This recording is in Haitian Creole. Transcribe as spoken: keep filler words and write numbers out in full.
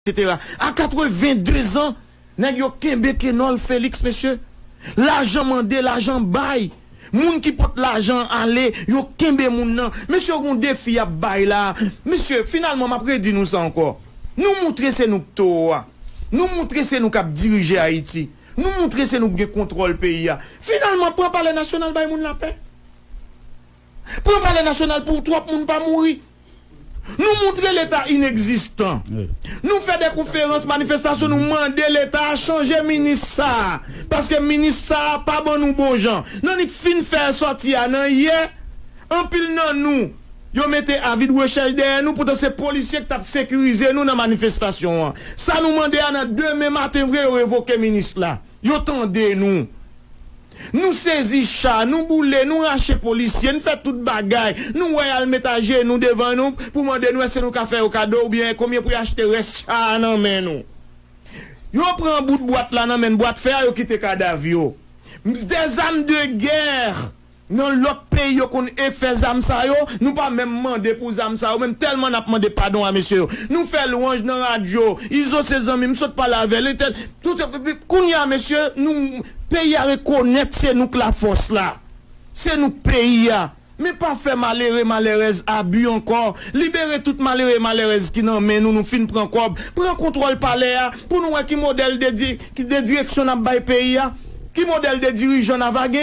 etsetera. A katreven de zan, nèg yo kenbe Kenòl Félix, mesye. Lajan mande, lajan bay. Moun ki pot lajan ale, yo kenbe moun nan. Mesye, yon defi y ap bay la. Mesye, finalman, m ap redi nou sa ankò. Nou moutre se nou k towo a. Nou moutre se nou k ap dirije Ayiti. Nou moutre se nou k gen kontwòl peyi a. Finalman, pran Palè Nasyonal bay moun lapè. Pran Palè Nasyonal pou twòp moun pa mouri. Nou moutre Leta inegzistan. Nou fè de konferans, manifestasyon, nou mande Leta a chanje minis sa a. Paske minis sa a pa ban nou bon jan. Nan nèg fin fè sòti a nan yè, anpil nan nou, yo mete avi de rechèch dèyè nou, poutan se polisye ki t ap sekirize nou nan manifestasyon an. Sa nou mande a nan demen maten vre, yo revoke minis la. Yo tande nou. Nou sezi cha, nou boule, nou rache polisye, nou fè tout bagay. Nou wè y al met ajenou devan nou pou mande nou èske nou ka fè yo kado oubyen konbyen pou y achte rès cha a nan men nou. Yo pran bout bwat la nan men n, bwat fè a, yo kite kadav yo. Des armes de guerre. Nan lòt peyi yo konn e fè zam sa yo, nou pa menm mande pou zam sa yo, menm tèlman n ap mande padon a mesye yo. Nou fè lwanj nan radyo, Izo se zanmi m, sot pale avè l, entèl, tout, kounye a mesye, nou, peyi a rekonèt se nou k lafòs la. Se nou k peyi a. Men pa fè malere, malèrèz abi ankò. Libere tout malere, malèrèz ki nan men nou, nou fin pran kòb. Pran kontwòl palè a pou nou wè ki modèl de di-, ki de direksyon n ap bay peyi a. Ki modèl de dirijan n ava gen.